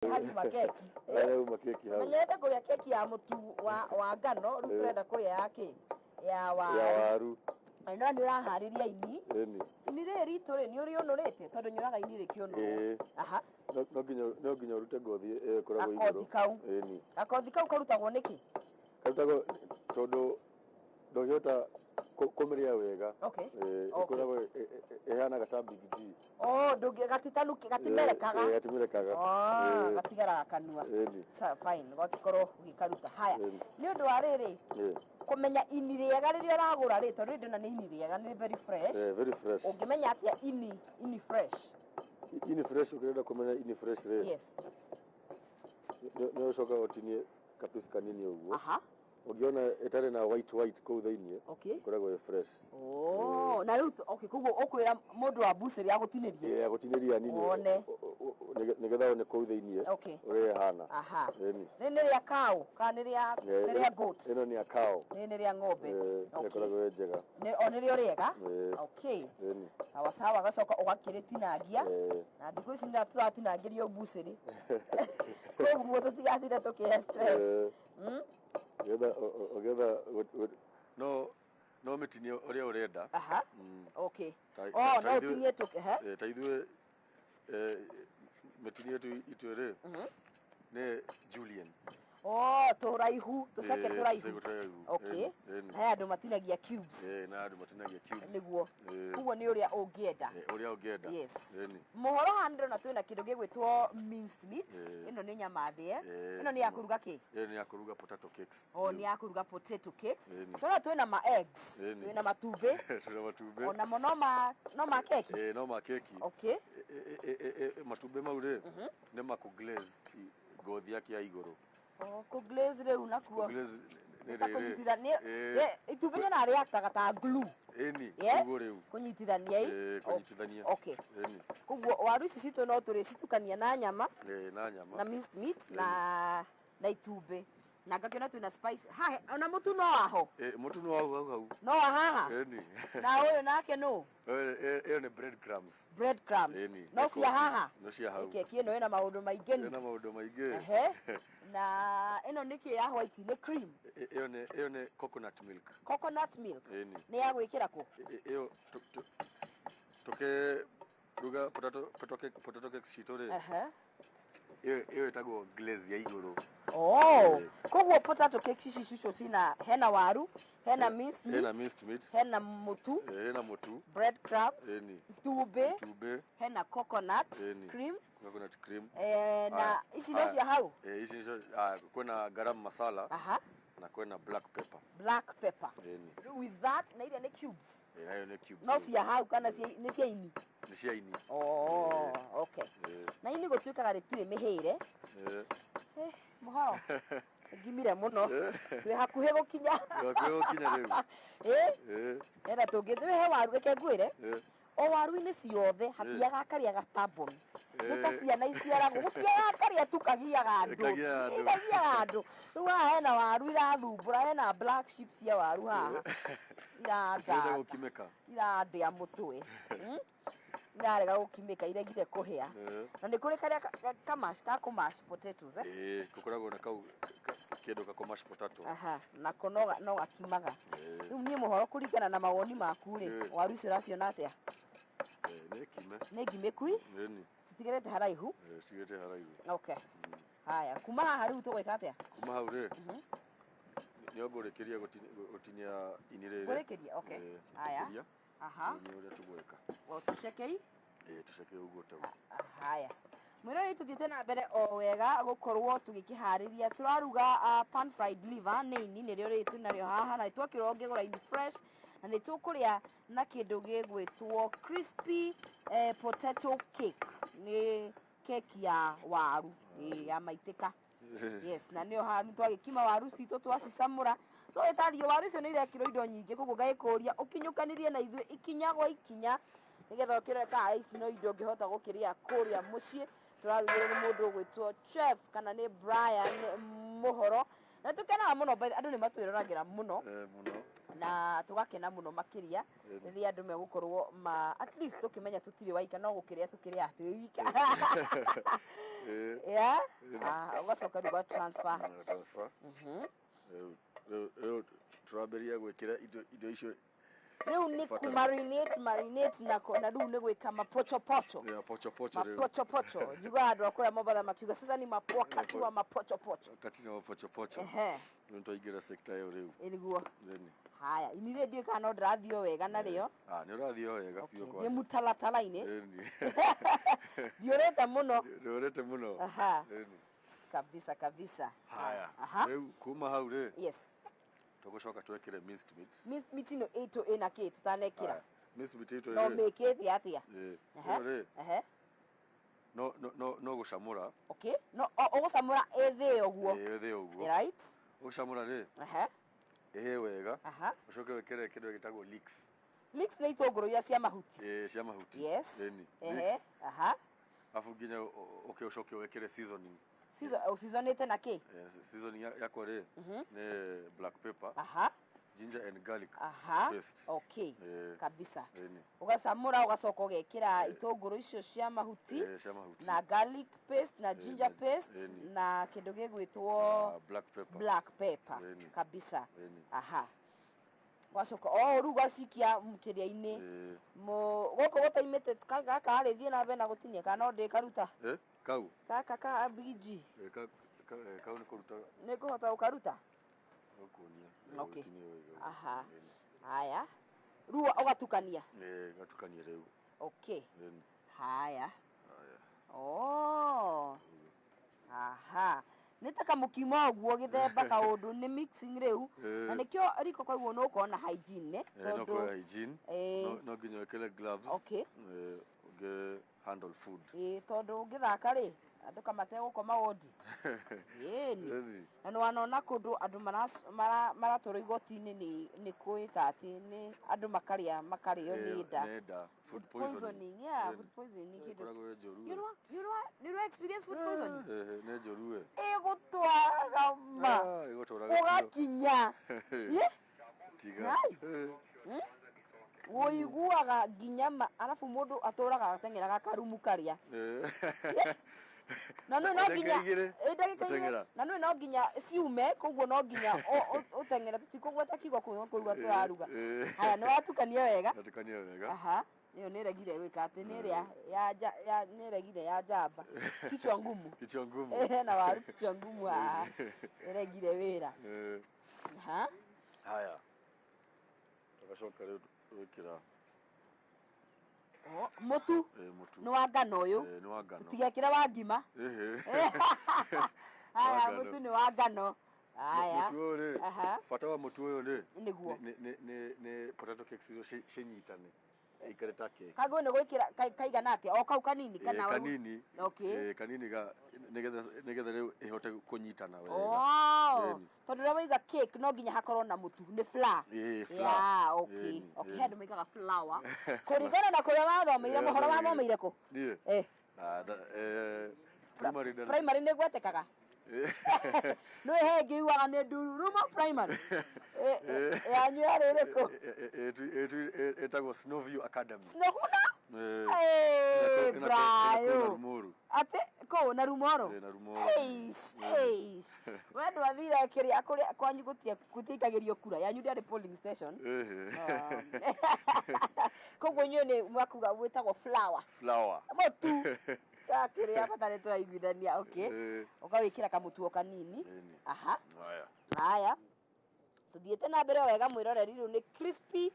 Hariuma keki. Harauma keki hau. Menyerete kũrĩa keki ya mũtu wa ngano, rĩu tũrenda kũrĩa ya kĩ? Ya Ya waru. waru. Na no nĩ ũraharĩria ini. Ĩni. Ini rĩrĩ ritũ rĩ, nĩ ũrĩũnũrĩte? Tondũ nyonaga ini rĩkĩũnũrwo. Ĩĩ. Aha. No nginya ũrute ngothi ĩyo ĩkoragwo igũrũ. Gakothi kau. Ĩni. Gakothi kau karutagwo nĩkĩ? Karutagwo tondũ ndũngĩhota kũmĩrĩa wega. Ĩĩ, ĩkoragwo ĩhanaga ta Big G. Oh, ndũngĩ gatitanuki gatimerekaga. Ĩĩ, gatimerekaga. Oh, gatigaraga kanua. Ĩni. Sa fine, gwagĩkorwo ũgĩkaruta. Haya. Ĩni. Nĩ ũndũ wa rĩrĩ, Ĩĩ. kũmenya ini rĩega rĩrĩa ũragũra rĩ, tondũ rĩrĩ ndĩrona nĩ ini rĩega, nĩ very fresh. Ĩĩ, very fresh. Ũngĩmenya atĩa ini fresh? Ini fresh, ũkĩenda kũmenya ini fresh rĩ, nĩ ũcokaga ũtinie kapiece kanini ũguo. Ũngĩona ĩtarĩ na white white kũu thĩinĩ, ĩkoragwo ĩ fresh. Oh, na rĩu okay, koguo ũkwĩra mũndũ wa mbucĩrĩ agũtinĩrie. Ĩĩ, agũtinĩria nini. Wone. Nĩgetha one kũu thĩinĩ ũrĩa ĩhana. Ĩni. Rĩrĩ nĩ rĩa cow kana nĩ rĩa goat? Ĩno nĩ ya cow. Rĩrĩ nĩ rĩa ng'ombe. Ĩĩ, ĩkoragwo ĩ njega. O nĩrĩo rĩega? Ĩĩ. Ĩni. Sawa sawa, gacoka ũgakĩrĩtinangia. Ĩĩ. Na thikũ ici nĩ tũratinangĩrio mbucĩrĩ. Koguo tũtigatinde tũkĩhe stress. Ĩĩ. Ũngĩetha ũngĩetha no mĩtinie ũrĩa ũrenda. Oh, no ũtinie tũke, he? Ta ithuĩ mĩtinie yetu itũ rĩ nĩ julienne. Oh, tũraihu, tũceke Ĩĩ, tũraihu. tũceke tũraihu. Okay. Ĩni, ĩni. He andũ matinagia cubes. Ĩĩ, na andũ matinagia cubes. Nĩguo. Ĩĩ. Koguo nĩ ũrĩa ũngĩenda. Ĩĩ, ũrĩa ũngĩenda. Yes. Ĩni. Mũhoro haha ndĩrona twĩna kĩndũ gĩgwĩtwo minced meat. Ĩĩ. Ĩno nĩ nyama thĩe. Ĩĩ. Ĩno nĩ ya kũruga kĩ? Ĩyo nĩ ya kũruga potato cakes. Oh, nĩ ya kũruga potato cakes. Ĩni. Tũrona twĩna ma eggs. Ĩni. Twĩna matumbĩ. Twĩna matumbĩ. Onamo no ma keki. Ĩĩ, no ma keki. Matumbĩ mau rĩ, nĩ ma kũ glaze ngothi yake ya igũrũ. Oh, kũ glaze rĩu nakuo. Glaze nĩ Ta rĩrĩ. kũnyitithania. Ĩĩ. Itumbĩ nyonaga rĩaktaga ta glue. Ĩni, Yeah? ũguo rĩu. Kũnyitithania ĩ. Ĩĩ, kũnyitithania. Ĩni. Koguo waru ici citũ no tũrĩcitukania na nyama. Ĩĩ, na nyama. Na minced meat na itumbĩ. Na ngakĩona twĩna spice. Haha ona mũtu no waho. Ĩĩ, mũtu no hau hau hau. No wa haha. Ĩni. Na ũyũ nake nũ? Ĩyo nĩ bread crumbs. Bread crumbs. Ĩni. No cia haha. No cia hau. Keki ĩno ĩna maũndũ maingĩ. Ĩna maũndũ maingĩ. Ehe. Na ĩno nĩkĩ ya white nĩ cream? Ĩyo nĩ coconut milk. Coconut milk. Ĩni. Nĩ ya gwĩkĩra kũ? Ĩyo tũkĩruga potato cake citũ rĩ, ĩyo ĩtagwo glaze ya igũrũ. Oh, koguo potato cake ici cicio cina hena waru, hena minced Hena meat, minced meat. Hena mũtu, Hena mũtu. Bread crumbs, Ĩni. itumbĩ, Itumbĩ. Hena coconut Ĩni. cream, Coconut cream. Na Aya, ici no aya. cia hau. Ici nicio kwĩna garam masala na kwĩna black pepper. Black pepper. Ĩni. Rĩu with that na iria nĩ cubes. Nayo nĩ cubes. No cia hau kana nĩ cia ini? Nĩ cia ini. Oh, okay. Ĩĩ. Na ini gũtuĩkaga rĩtirĩ mĩhĩre. Ĩĩ. Eh, mũhoro ngimire mũno, twĩ hakuhĩ gũkinya. Hakuhĩ gũkinya rĩu. Ĩ. Ĩĩ. Enda tũngĩ he waru, reke ngwĩre, Ĩĩ. o waru-inĩ ciothe hatiaga karĩa gastambon nĩ ta ciana iciaragwo, gũtiaga karĩa tu kagiaga andũ. Kagiaga andũ. Kagiaga andũ. Rĩu haha hena waru irathumbũra, hena black sheep cia waru haha Tirenda irandanga gũkimĩka. Irandĩa mũtwe. Irarega gũkimĩka, iregire kũhĩa. Ĩĩ. Na nĩ kũrĩ karĩa kamash ka kũmash potatoes, eh? Ĩĩ, gũkoragwo na kau kĩndũ ga kũmash potato. Aha, nako no gakimaga. Ĩĩ. Rĩu niĩ mũhoro, kũringana na mawoni maku rĩ, waru icio ũraciona atĩa? Ĩĩ, nĩ kime. Nĩ ngimĩku. Ĩni. Citigerete haraihu. Ĩĩ, cigĩte haraihu. Okay, haya, kuma haha rĩu tũgwĩka atĩa? Kuma hau rĩ, nĩo ngũrĩkĩria gũtinia ini rĩrĩ. Ngũrĩkĩria, okay. Ĩĩ, Haya. rĩkĩria. Aha. Rĩu nĩ ũrĩa tũgwĩka. O tũcekei. Ĩĩ, tũceke ũguo tau. Haya, mwĩrori, tũthiĩte na mbere o wega gũkorwo tũgĩkĩharĩria, tũraruga pan fried liver, nĩ ini nĩrĩo rĩrĩ twĩ narĩo haha, na nĩtwakĩrwo ũngĩgũra ini fresh, na nĩ tũkũrĩa na kĩndũ gĩgwĩtwo crispy potato cake, nĩ keki ya waru. Ĩĩ, ya maitĩka, yes. Na nĩyo haha twagĩkima waru citũ, twacicamũra, tũgĩtario waru icio nĩ irekĩrwo indo nyingĩ, koguo ngagĩkũria ũkinyũkanirie na ithuĩ ikinya gwa ikinya nĩgetha ũkĩrore kana ici no indo ũngĩhota gũkĩrĩa kũrĩa mũciĩ. Tũrarugĩrwo nĩ mũndũ ũgwĩtwo chef kana nĩ Brian Mũhoro, na tũkenaga mũno. By the- andũ nĩ matwĩroragĩra mũno. Mũno. Na tũgakena mũno makĩria rĩrĩa andũ megũkorwo ma at least tũkĩmenya tũtirĩ waika, no gũkĩrĩa tũkĩrĩa twĩ wika. Yeah. Ah, ũgacoka rĩu ũga transfer. Na transfer. Rĩu tũrambĩrĩria gwĩkĩra indo icio. Rĩu nĩ Batara. Ku marinate marinate na rĩu nĩ gwĩka mapochopocho. Ya pochopocho rĩu. Mapochopocho, njugaga andũ a kũrĩa Mombatha makiuga sasa ni wakati wa mapochopocho. Wakati na mapochopocho. Rĩu twaingĩra sector ĩyo rĩu. Ĩniguo. Ĩni. Haya, ini rĩ ndiũĩ kana no ndĩrathiĩ o wega narĩo. Ah, nĩ ũrathiĩ o wega biũ. Ndĩ Kwanja. mũtaratara-inĩ. Ĩni. Ndiũrĩte mũno. Ndũrĩte mũno. Ĩni. Kabisa kabisa. Haya. Aha. Rĩu kuma hau rĩ, tũgũcoka twekĩre minced meat. Minced meat ĩno ĩtũ ĩna kĩ tũtanekĩra? Haya, minced meat ĩtũ No rĩ, mĩkĩte atĩa? Ĩno rĩ, no gũcamũra. Okay, no ũgũcamũra ĩthĩe ũguo? Ĩ, ĩthĩe ũguo. Ũgũcamũra rĩ, ĩhĩe wega, ũcoke wĩkĩre kĩndũ gĩtagwo leeks. Leeks nĩ itũngũrũ iria cia mahuti? Ĩ, cia mahuti. Ĩni. Leeks. Alafu nginya ũke ũcoke wĩkĩre seasoning. Seasonĩte na kĩ? Seasoning yakwa rĩ, nĩ black pepper, ginger and garlic paste. Kabisa. Ĩni. Ũgacamũra, ũgacoka ũgekĩra itũngũrũ icio cia mahuti Ĩ, cia mahuti. Na garlic paste na ginger na- paste ĩni. na kĩndũ gĩgwĩtwo Na black pepper. Black pepper. Ĩni. Kabisa. Ĩni. Aha, ũgacoka o rĩu ũgacikia kĩrĩa-inĩ. Gũkũ gũtaimĩte gaka rĩ, thiĩ na mbere na gũtinia kana no ndĩkaruta? Ĩ, kau. Gaka ka bg. Ĩ, kau nĩ kũruta. Nĩ ngũhota gũkaruta. Gũkuonia. Okay. Gũtinia wega. Aha. Ĩni. Haya, rĩu ũgatukania. Ĩ, ngatukania rĩu. Ĩni. Haya. Haya. Oh. Aha, nĩ ta kamũkimo ũguo, gĩthemba kaũndũ nĩ mixing rĩu. Na nĩkĩo riko koguo nĩ ũkorwo na hygiene. No Tondũ kũoya hygiene. No nginya wĩkĩre gloves. Ũngĩ handle food. Ĩ, tondũ ũngĩthaka rĩ, andũ kamategũkoma wondi. Ĩni. Ĩni. Na nĩ wanona kũndũ andũ maratwarwo igoti-inĩ nĩ kwĩka atĩ nĩ andũ makarĩa makarĩo nĩ nda. Nĩ nda. Food poisoning. Poisoning, yeah. Ĩni. Food poisoning nĩ kĩndũ Ĩkoragwo ĩ njũru. You know experience food poisoning? Nĩ njũru we. Ĩgũtwaraga ma. Ah, ĩgũtwaraga biũ. Ũgakinya. Ye? Tiga. Hai. Ũiguaga nginya ma, arabu mũndũ atũraga ateng'eraga karumu karĩa. Na nĩ no Ndagĩka nginya 2. Ĩ, ndagĩka 2. Gũteng'era. Na nĩ no nginya ciume, koguo no nginya ũteng'ere, tũtikũgweta kiugo kũu kũruga tũraruga. Haya, nĩ watukania wega. Ngatukania wega. Aha, ĩyo nĩ ĩregire gwĩka atĩ nĩ ĩrĩa ya ya nĩ ĩregire ya njamba kichwa ngumu. Kichwa ngumu. Na waru kichwa ngumu haha ĩregire wĩra. Aha. Haya, tũgacoka rĩu gwĩkĩra Oh, mũtu. Mũtu. Nĩ wa ngano ũyũ? Nĩ wa ngano. Tũtigekĩre wa ngima. Ĩhĩ. Haya. Wa ngano. Mũtu nĩ wa ngano, haya. Mũtu ũyũ rĩ, bata wa mũtu ũyũ rĩ, nĩ potato cakes icio cinyitane, ikare ta cake. Kaguo nĩ gwĩkĩra kaigana atĩa? O kau kanini kana Kanini. Kanini ga nĩgetha rĩu ĩhote kũnyitana wega. Oh, Ĩni. tondũ rĩrĩa waiga cake no nginya hakorwo na mũtu, nĩ flour. Ĩ, flour. Yeah, okay. Ĩni, Okay, ĩni. he andũ maigaga flour kũringana na kũrĩa wathomeire. Mohoro wathomeire kũ? Niĩ? Ah, primary Primary nĩ gwetekaga nĩ he ngĩiguaga nĩ Ndururumo Primary. Yanyu yarĩ ĩrĩkũ? Ĩtagwo Snowview Academy. Snohuna. Ĩna Brayo. Rumoru. Atĩ kũ na Rumoro? Na Rumoro. Eish, eish. We ndwathire kĩrĩa kũrĩa kwanyu gũtiaikagĩrio kura, yanyu ndĩarĩ polling station? Koguo inyuĩ nĩ mwakuga gwĩtagwo flour? Flour. Mũtu kĩrĩa bata nĩ tũraiguithania, okay. Ũkawĩkĩra kamũtu o kanini. Ĩni. Aha. Haya. Haya, tũthiĩte na mbere wega mwĩroreri. Rĩu nĩ crispy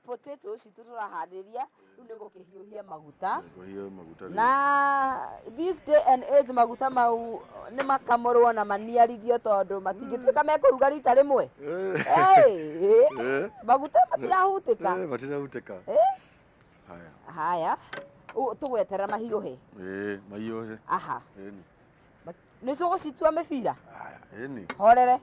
potato citũ tũraharĩria, rĩu nĩ gũkĩhiũhia maguta. Kũhiũ maguta rĩu. Na this day and age maguta mau nĩ makamũrwo na maniarithio tondũ matingĩtuĩka mekũruga rita rĩmwe. Hey, maguta matirahutĩka. Matirahutĩka. Haya. Haya, tũgweterera mahiũhe. Mahiũhe. Aha. Ĩni. Nĩ tũgũcitua mĩbira. Haya, ĩni. Horere.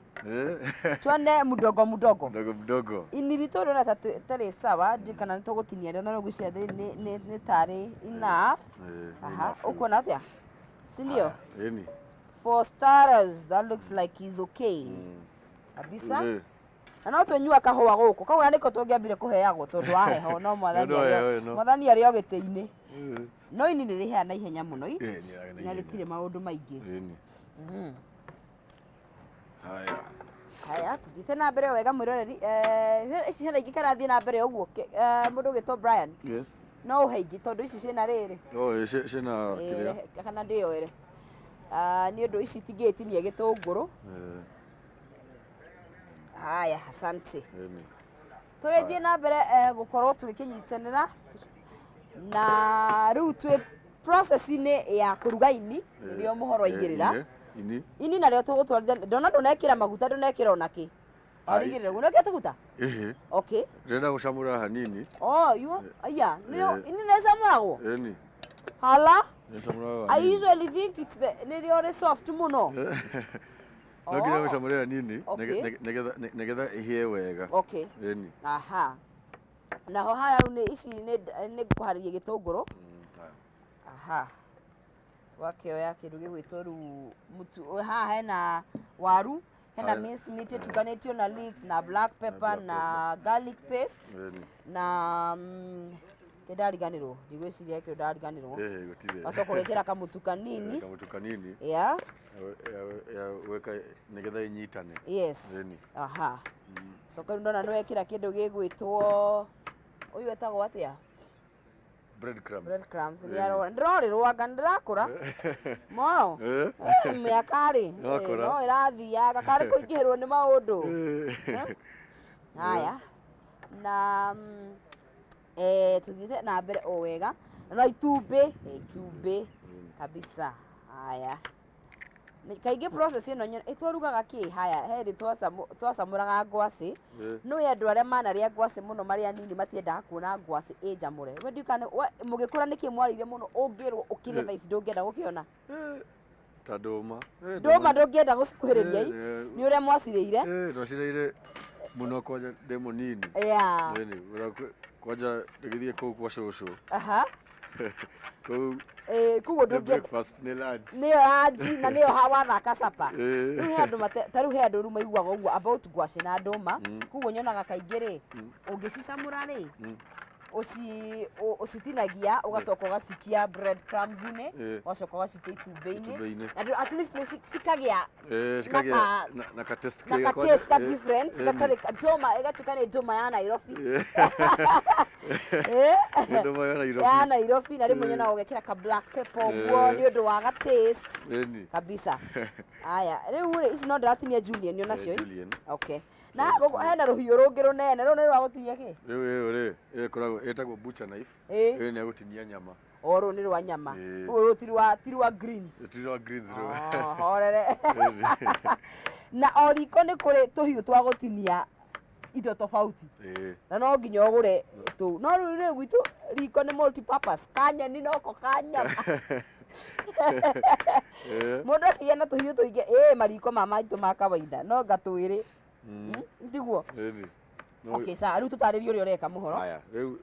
Tuone mdogo mdogo. Mdogo mdogo. Ini ritũ rĩona ta tarĩ sawa, ndiũ kana nĩ tũgũtinia rĩo, no ngwĩciria nĩ tarĩ enough. Aha. Enough rĩu. Ũkuona atĩa, si ndio? Haya, ĩni. For starters that looks like is okay kabisa. Rĩu rĩ, Na no twĩnyua kahũa gũkũ. Kahũa nĩko tũngĩambire kũheagwo tondũ wa heho no mwathani No arĩ heho ĩno. mwathani arĩ o gĩtĩ-inĩ. No ini nĩ rĩhĩa na ihenya mũno i. Ĩĩ, nĩ rĩhĩaga na Na ihenya. rĩtirĩ maũndũ maingĩ. Ĩni. Haya. Haya, tũthiĩte na mbere wega mwĩroreri. Ici hena ingĩ karathiĩ na mbere ũguo mũndũ ũgĩtwo Brian. Yes. No ũhe ingĩ tondũ ici ciĩna rĩrĩ. No, ciĩna kĩrĩa. Kana ndĩyoere. Ah, nĩ ũndũ ici itingĩgĩtinia gĩtũngũrũ. Haya, asante. Ĩni. Tũgĩthiĩ na mbere gũkorwo tũgĩkĩnyitanĩra na rĩu twĩ process-inĩ ya kũruga ini nĩrĩo mũhoro aigĩrĩra. Ini. Ini narĩo tũgũtwarithia ndona ndũnekĩra maguta ndũnekĩra ona kĩ. Ai. Warigĩrĩra ũguo nĩwekĩra tũguta? Ĩhĩ. Okay. Ndĩrenda gũcamũra hanini. Oh, you aya, nĩrĩo ini nĩcamũragwo? Ĩni. Hala? Nĩcamũraga I hanini. usually think it's the nĩrĩo rĩ soft mũno. No nginya gũcamũra hanini nĩgetha ĩhĩe wega. Okay. Ĩni. Aha. Naho haya rĩu nĩ ici nĩ nĩ ngũharĩria gĩtũngũrũ. Aha. Twakĩoya kĩndũ gĩgwĩtwo rĩu mũtu haha hena waru, hena Haya. mince meat ĩtukanĩtio na leeks na black pepper black na garlic paste Ĩni. na kĩndariganĩrwo ndigwĩciria kĩndũ ndariganĩrwo. Ĩhĩ, gũtirĩ. Wacoka ũgekĩra kamũtu kanini. Kamũtu kanini. Yeah. Ya gwĩka nĩgetha ĩnyitane. Yes. Ĩni. Aha. Coka rĩu ndona nĩwekĩra kĩndũ gĩgwĩtwo ũyũ etagwo atĩa? Bread crumbs. Bread crumbs. Ĩni. Nĩarora ndĩrorĩrwo anga nĩndĩrakũra. Moro. Mĩaka rĩ. Nĩwakũra. No ĩrathiaga karĩ kũingĩhĩrwo nĩ maũndũ. Haya. Na tũthiĩte na mbere o wega. Na no itumbĩ, itumbĩ kabisa. Haya. Kaingĩ process ĩno ĩtwarugaga kĩ haya he hĩndĩ twacamũraga ngwacĩ. No andũ arĩa manarĩa ngwacĩ mũno marĩ anini matiendaga kuona ngwacĩ ĩ njamũre. We ndiũĩ kana mũgĩkũra nĩkĩ mwarĩire mũno ũngĩrwo ũkĩrĩe thaa ici ndũngĩenda gũkĩona? Ta ndũma. Ndũma ndũngĩenda gũcikuhĩrĩria i? Nĩ ũrĩa mwacirĩire? Twacirĩire mũno kwanja ndĩ mũnini. Yeah. Ĩni, kwanja ndĩgĩthiĩ kũu kwa cũcũ. Aha. Kũu Koguo nĩ ndũngĩenda breakfast nĩ lunch. Nĩyo lunch na nĩyo wathaka supper. Rĩu he andũ mate ta rĩu he andũ rĩu maiguaga ũguo about ngwacĩ na ndũma. Koguo nyonaga kaingĩ rĩ, ũngĩcicamũra rĩ, ũcitinagia ũgacoka ũgacikia bread crumbs-inĩ, ũgacoka ũgacikia itumbĩ-inĩ. Itumbĩ-inĩ. Na at least nĩ cikagĩa Cikagĩa na ka taste na kega ka kwanja. taste ka different, gatarĩ ndũma ĩgatuĩka nĩ ndũma ya Nairobi. Nĩ ndũma ya Nairobi. Ya Nairobi na rĩmwe nyonaga ũgekĩra ka black pepper ũguo nĩ ũndũ wa ga taste. Ĩni. Kabisa. Haya, rĩu rĩ ici no ndĩratinia julienne onacio. Julienne. Okay. Na gũkũ hena rũhiũ rũngĩ rũnene, rũu nĩ rwa gũtinia kĩ? Rĩu ĩyo rĩ, ĩyo ĩkoragwo ĩtagwo butcher knife. Ĩyo nĩ ya gũtinia nyama. O rũu nĩ rwa nyama. Rũu ti rwa greens. Ti rwa greens rũu. Oh, horere. Na o riko nĩ kũrĩ tũhiũ twa gũtinia indo tofauti. Na no nginya ũgũre tũu. No rĩu rĩ gwitũ riko nĩ multi purpose. Kanyeni noko kanyama. Mũndũ akĩgĩa na tũhiũ tũingĩ, mariko ma maitũ ma kawaida no nga twĩrĩ. Tiguo? Ĩni. Okay, sawa, rĩu tũtarĩrie ũrĩa ũreka mũhoro. Haya, rĩu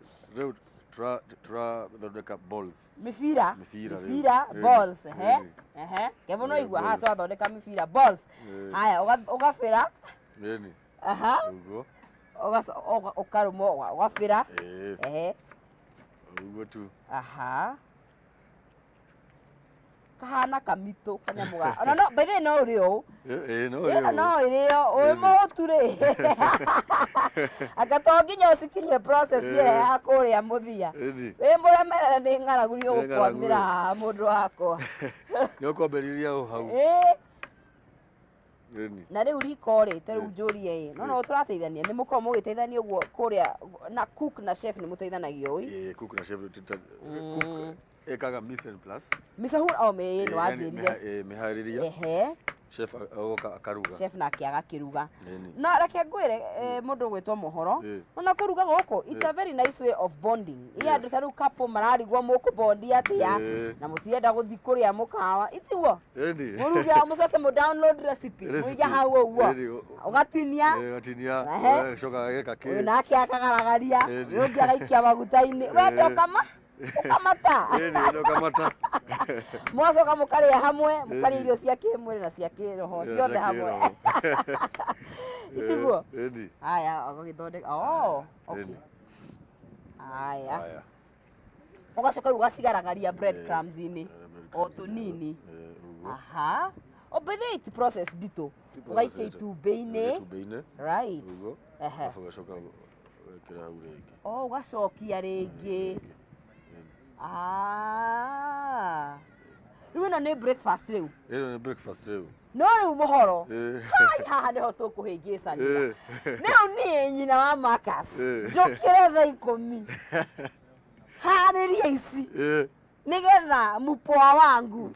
tũrathondeka balls. Mĩbira. Mĩbira rĩu. Mĩbira, balls, ehe. Ĩni. Ehe. Kevo no igua haha Balls. tũrathondeka mĩbira, balls. Haya, ũgabĩra. Ĩni. Aha. Ũguo. Ũkarũma, ũgabĩra. Ehe. Ũguo tu. Aha. Kahana kamitũ kanyamũ ga. Ona no, by the way, no ũrĩo ũũ. No ũrĩo ũũ. No ũrĩo, wĩ mũhũtu rĩ. Anga to nginya ũcikinyie process ĩyo ya kũrĩa mũthia. Ĩni. Wĩ mũremerere nĩ ng'aragu nĩ Nĩ ng'aragu ũgũkwamĩra rĩ. haha mũndũ wakwa. Nĩ ũkwambĩrĩria o hau. Ĩni. Na rĩu riko rĩ, ta rĩu njũrie ĩ, no no tũrateithania, nĩ mũkoragwo mũgĩteithania ũguo kũrĩa na cook na chef nĩ mũteithanagia ũĩ? Cook na chef cook ĩkaga mise en place. Mise en oh, nĩ wanjĩrire. Mĩharĩria. Ehe. Chef agoka akaruga. Chef nake agakĩruga. Ĩni. Na reke ngwĩre mũndũ ũgwĩtwo mũhoro, ona kũruga gũkũ, it's a very nice way of bonding. Ĩ andũ ta rĩu couple mararigwo mũkũbondi atĩa, na mũtirenda gũthiĩ kũrĩa mũkawa, itiguo? Ĩni. Mũruge mũcoke mũ download recipe, Recipe. mũige hau ũguo. Ĩni. Ũgatinia. Ũgatinia, Ehe. ũgacoka ageka kĩ. Ũyũ nake akagaragaria, Ĩni. ũyũ ũngĩ agaikia maguta-inĩ. We ndũkama? Ũkamata. Ĩni no kamata. Mwacoka mũkarĩa hamwe, mũkarĩa irio cia kĩmwĩrĩ na cia kĩroho ciothe hamwe. Tiguo? Ĩni. Haya, ũgagĩthondeka. Oh, okay. Ĩni. Haya. Haya. Ũgacoka rĩu ũgacigaragaria bread crumbs-inĩ Bread o crumbs-inĩ. tũnini. Ũguo. Aha. O by the way, ti process nditũ. Ti process Ũgaikia nditũ. itumbĩ-inĩ. Itumbĩ-inĩ. Right. Ũguo. Ehe. Arabu ũgacoka wekĩra hau rĩngĩ. Oh, ũgacokia rĩngĩ. Ah. Rĩu ĩno nĩ breakfast rĩu. Ĩno nĩ breakfast rĩu. No rĩu mũhoro. Eh. Hai haha nĩho tũkũhĩngĩcania. Eh. Rĩu niĩ nyina wa Marcus. Eh. Njũkĩre thaa 10. Harĩrie ici. Nĩgetha mũpoa wangu.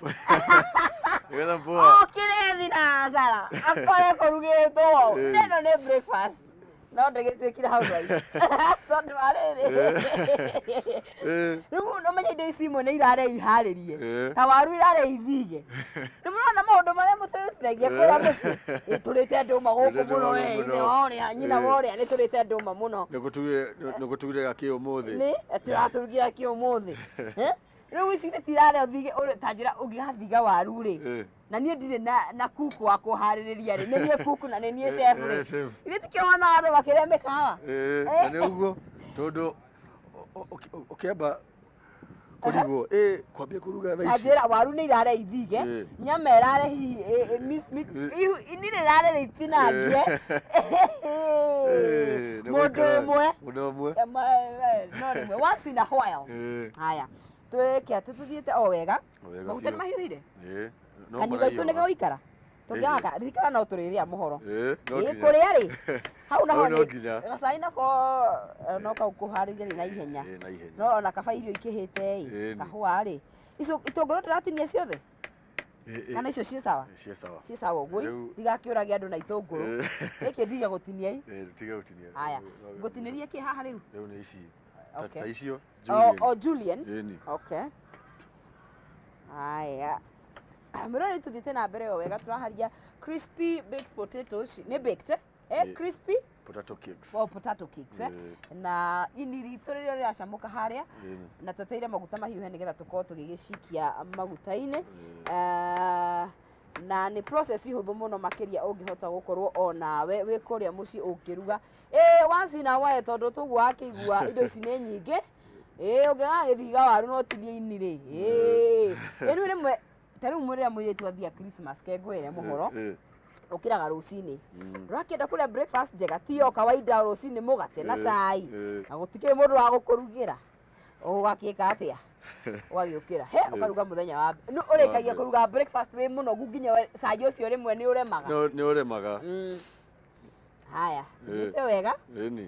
Nĩgetha poa. Okĩre thinacara akore kũrugĩtwo. Ĩno nĩ breakfast. No ndĩgĩtuĩkire housewife. Tondũ wa rĩrĩ. Rĩu ũmenye indo ici imwe nĩ irarĩa iharĩrie. Ta waru irarĩa ithige. Nĩ mũrona maũndũ marĩa mũtũrutithagia kũrĩa mũciĩ. Ĩ tũrĩte ndũma gũkũ Tũrĩte mũno ndũma ĩ, gũkũ ithe mũno. wa ũrĩa, nyina wa ũrĩa nĩ tũrĩte ndũma mũno. Nĩgũtugire gakĩ ũmũthĩ. Nĩ tũratũrugira kĩ ũmũthĩ. Eh? Rĩu ici itirarĩa ũthige ta njĩra ũngĩgathiga waru rĩ. Na niĩ ndirĩ na kuku wa kũharĩrĩria rĩ. Nĩ niĩ kuku na nĩ niĩ chef rĩ. Chef. Ithuĩ tikĩo wonaga andũ makĩrĩa mĩkawa. Na nĩ ũguo tondũ ũkĩamba kũrigwo ĩ kwambia kũruga thaa Ta ici. njĩra waru nĩ irarĩa ithige. Nyama ĩrarĩa hihi ini rĩrarĩa rĩitinangie. Nĩ Mũndũ gũikara- ũmwe. Mũndũ ũmwe. No rĩmwe once in a while. Haya. Twĩke atĩ tũthiĩte o wega. O wega Maguta nĩ biũ. mahiũhire? No Kanyua gaitũ nĩ maraiyo. gegũikara. Tũngĩaga ririkana no tũrĩrĩa mũhoro. No Ĩ nginya. kũrĩa rĩ. Hau naho Hau no nĩ nginya. gacai nako no kau kũharĩria nĩ na ihenya. Na ihenya. No ona kaba irio ikĩhĩte ĩ. Kahũa rĩ. Icio itũngũrũ ndĩratinia ciothe? Kana icio ciĩ sawa? Ciĩ sawa. Ciĩ sawa ũguo. Rĩu- Ndigakĩũrage andũ na itũngũrũ. Gĩkĩ ndige gũtinia ĩ. Tiga gũtinia. Haya. Ngũtinĩrie kĩ haha rĩu? Rĩu nĩ ici. Okay. Ta icio. O Julian. o Julian. Ĩni. Okay. Haya. Mũrori tũthiĩte na mbere o wega tũraharia crispy baked potatoes. Nĩ baked eh? Crispy Potato cakes. oh, potato cakes eh? Na ini ritũ rĩrĩa rĩracamũka harĩa Ĩni. na twetereire maguta mahiũhe nĩgetha tũkorwo tũgĩgĩcikia maguta-inĩ. Na nĩ process hũthũ mũno makĩria ũngĩhota gũkorwo o nawe wĩ kũrĩa mũciĩ ũkĩruga. Once in a while tondũ tũguo wakĩigua indo ici nĩ nyingĩ. Ũngĩgagĩthiga waru no ũtinie ini rĩ. Rĩu rĩmwe ta rĩu rĩrĩa mũirĩtu athia Christmas ke ngwĩre mũhoro ũkĩraga rũcinĩ. Ũrakĩenda kũrĩa breakfast njega ti o kawaida rũcinĩ mũgate na cai. Na gũtikĩrĩ mũndũ wa gũkũrugĩra. Ũgakĩka atĩa? Ũgagĩũkĩra. He ũkaruga mũthenya wa nĩ ũrĩkagia kũruga breakfast wĩ mũnogu nginya cai ũcio rĩmwe nĩ ũremaga. Nĩ ũremaga. Haya, tũthiĩte wega Ĩni.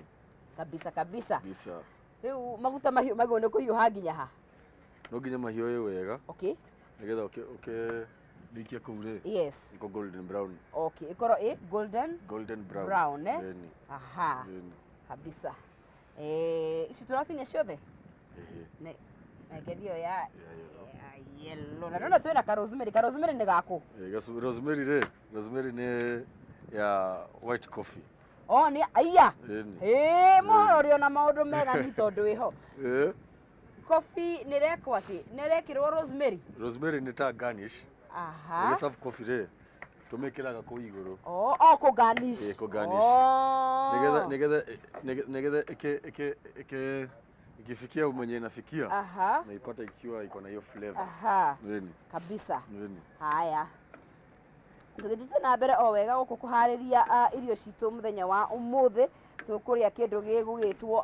kabisa kabisa. Kabisa. Rĩu maguta mahiũ magĩrĩirwo nĩ kũhiũha nginya ha? No nginya mahiũhe wega. Okay. Nĩgetha ũkĩrikia kũu rĩ. Yes. Iko golden brown. Okay, ĩkorwo ĩ golden Golden brown. brown eh? Ĩni. Aha. Ĩni. Kabisa. Ici tũratinia ciothe? Nĩ ngerio ya yellow. Na ndona twĩna ka rosemary. Ka rosemary nĩ gakũ? Rosemary rĩ, rosemary nĩ ya white coffee. Oh, nĩ aiya. Ĩni. Mũhoro ũrĩ ona maũndũ mega ni tondũ wĩho. Coffee nĩ rekwo atĩ? Nĩ rekĩrwo rosemary? Rosemary nĩ ta garnish. Aha. Ũgĩ serve coffee rĩ, tũmĩkĩraga kũu igũrũ. Oh, oh, kũ garnish. Kũ garnish. Oh. Nĩgetha nĩgetha ĩkĩ ikifikia mwenye inafikia. Aha. Naipata ikiwa iko na hiyo flavor. Aha. Ĩni. Kabisa. Ĩni. Haya. Tũgĩthiĩte na mbere o wega gũkũ kũharĩria irio citũ mũthenya wa ũmũthĩ. Tũkũrĩa kĩndũ gĩgũgĩtwo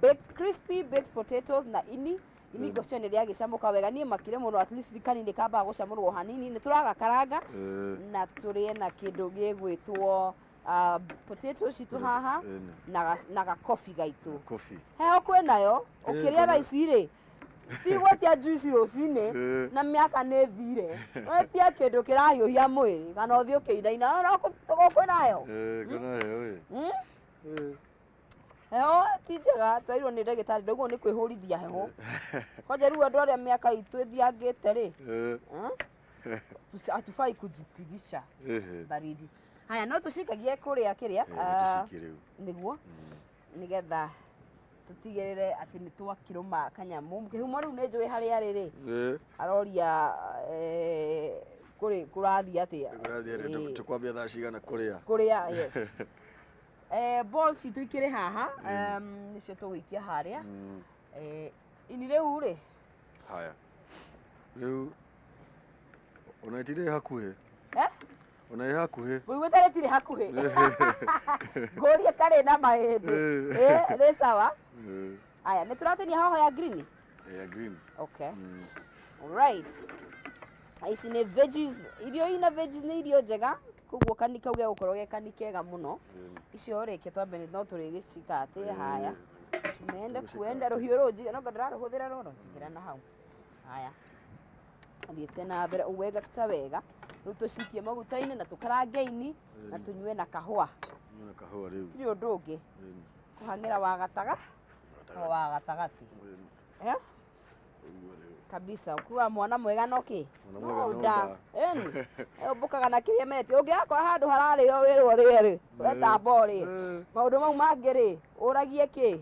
baked crispy baked potatoes na ini. Ini ngũcio nĩ rĩagĩcamũka wega. Niĩ makire mũno at least kanini kambaga gũcamũrwo hanini. Nĩ tũragakaranga na tũrĩe na kĩndũ gĩgwĩtwo potato citũ haha na gakobi gaitũ. Coffee. Heho kwĩnayo ũkĩrĩa thaa ici rĩ ti gwetia juice rũcinĩ na mĩaka nĩ thire. Wetia kĩndũ kĩrahiũhia mwĩrĩ kana ũthiĩ ũkĩinaina no kwĩna heho. Kwĩna heho ĩ. Heho ti njega twairwo nĩ ndagĩtarĩ ndaugwo nĩ kwĩhũrithia heho. Kwanja rĩu andũ arĩa mĩaka itũ ĩthiangĩte rĩ hatufai kujipigisha baridi. Haya no tũcikagie kũrĩa kĩrĩa Tũcikie rĩu. Nĩguo nĩgetha Tũtigĩrĩre atĩ nĩ twakĩrũma kanyamũ. Kĩhumo rĩu nĩ njũĩ harĩa arĩ rĩ, aroria kũrĩ kũrathiĩ atĩa. Kũrathiĩ atĩa? Tũkwambia thaa cigana kũrĩa? Kũrĩa, yes. Balls citũ ikĩrĩ haha, nĩcio tũgũikia harĩa. Ini rĩu rĩ? Haya. Rĩu ona itirĩ hakuhĩ. Eh? Ona ĩ hakuhĩ. Mũiguĩte rĩtirĩ hakuhĩ. Ngũrie karĩ na mahĩndĩ. Rĩ sawa. Aya, nĩ tũratinia hoho ya green? Ya green. Okay. Alright. Ici nĩ veggies, irio ina veggies nĩ irio njega, koguo kani kau gegũkorwo ge kani kega mũno. Icio rĩ, reke twambe no tũrĩgĩcika atĩ haya. Tumeenda kuenda rũhiũ rũũ njige, no anga ndĩrarũhũthĩra rũrũ, njigĩra na hau. Haya. Thiĩte na mbere wega ta wega. Rĩu tũcikie maguta-inĩ na tũkarange ini na tũnyue na kahũa. Nyue na kahũa rĩu. Tirĩ ũndũ ũngĩ. Kũhang'ĩra wa gataga, o wa gatagatĩ. Eh? Kabisa, ukiwa mwana mwega no kĩ? Mwana mwega no nda. nda. Ĩni. Ũmbũkaga na kĩrĩa meretio. Ũngĩgakora handũ hararĩo wĩrwo ũrĩe rĩ, wetamba ũrĩe. Maũndũ mau mangĩ rĩ, ũragie kĩ?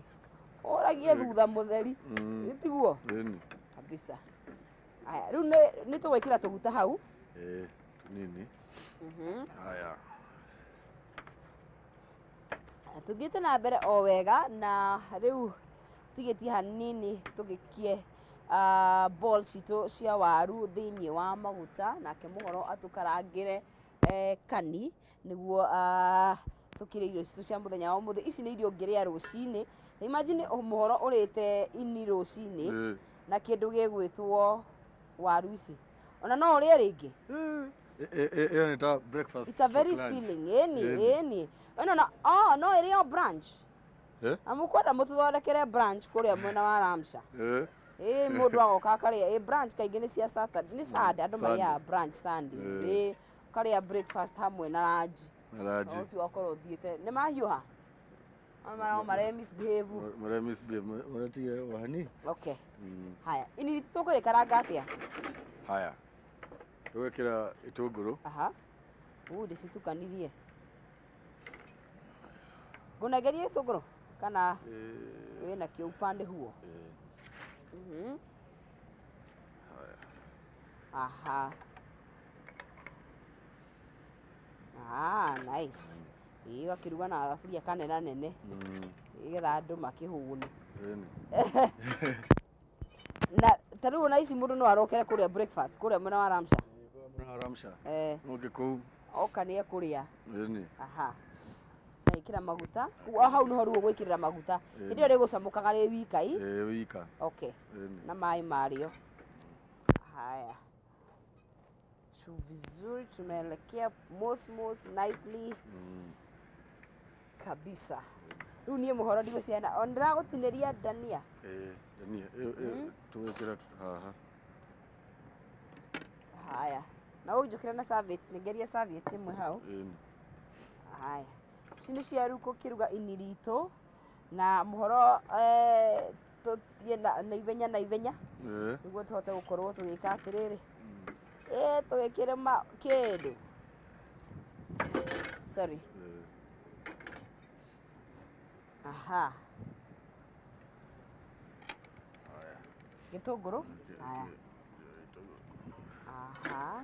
Ũragie thutha mũtheri. Tiguo? Ĩni. Kabisa. Aya, rĩu nĩ tũgwĩkĩra tũguta hau. Tũnini. Haya. Tũthiĩte na mbere o wega na rĩu tigĩtie hanini tũgĩkie balls citũ cia waru thĩinĩ wa maguta, nake mũhoro atũkarangĩre kani nĩguo tũkĩrĩe irio citũ cia mũthenya wa ũmũthĩ. Ici nĩ irio ũngĩrĩa rũcinĩ. Imagine mũhoro ũrĩte ini rũcinĩ na kĩndũ gĩgwĩtwo waru ici. Ona no ũrĩe rĩngĩ. Ĩyo nĩ ta breakfast. It's a very stroke lunch. filling. Ĩni, ĩni. Ĩno na, oh, no ĩrĩo brunch. Eh? Na mũkwenda mũtũthondekere brunch kũrĩa mwena wa Ramsha. Ĩ mũndũ agoka akarĩa, ĩ brunch kaingĩ nĩ cia Saturday, nĩ Sunday, andũ Sunday. marĩaga brunch Sundays. Ĩ ũkarĩa breakfast hamwe na lunch. Na lunch. Ũcio ũgakorwo ũthiĩte. Nĩ mahiũha? Marao mare misbehave. Mare misbehave, maratige wahani. Okay. Haya, ini tũkũrĩkaranga atĩa? Haya. Tũgekĩra itũngũrũ. Aha. Uu ndĩcitukanirie. Ngũnengerie gĩtũngũrũ kana wĩna kĩo upande huo? Aha. Ah, nice. Ĩĩ ũgakĩruga na thaburia kanena nene. Nĩgetha andũ makĩhũne. Na ta rĩu ona ici mũndũ no arokere kũrĩa breakfast kũrĩa mwena wa Ramsha. Mwena wa Ramsha. Ũngĩ kũu. Oka nĩ ekũrĩa. Ĩni. Aha. Na ĩkĩra maguta. Ũguo hau nĩho rĩu ũgwĩkĩrĩra maguta. Hĩndĩ ĩyo rĩgũcamũkaga rĩ wika i. Ĩ wika. Okay. Ĩni. Na maĩ marĩo. Haya. Tu vizuri tumeelekea mosmos nicely. Kabisa. Rĩu niĩ mũhoro ndigũciana. O ndĩragũtinĩria ndania. Ndania. Ĩyo tũgwĩkĩra haha. Haya. Na ũnjũkĩre na serviette, nĩngerie serviette ĩmwe hau. Haya. Ici nĩ cia rĩu gũkĩruga ini ritũ na mũhoro tũthiĩ na ihenya na ihenya. Nĩguo tũhote gũkorwo tũgĩka atĩrĩrĩ. Tũgĩkĩrĩma kĩndũ. Sorry. Aha. Gĩtũngũrũ. Haya. Aha.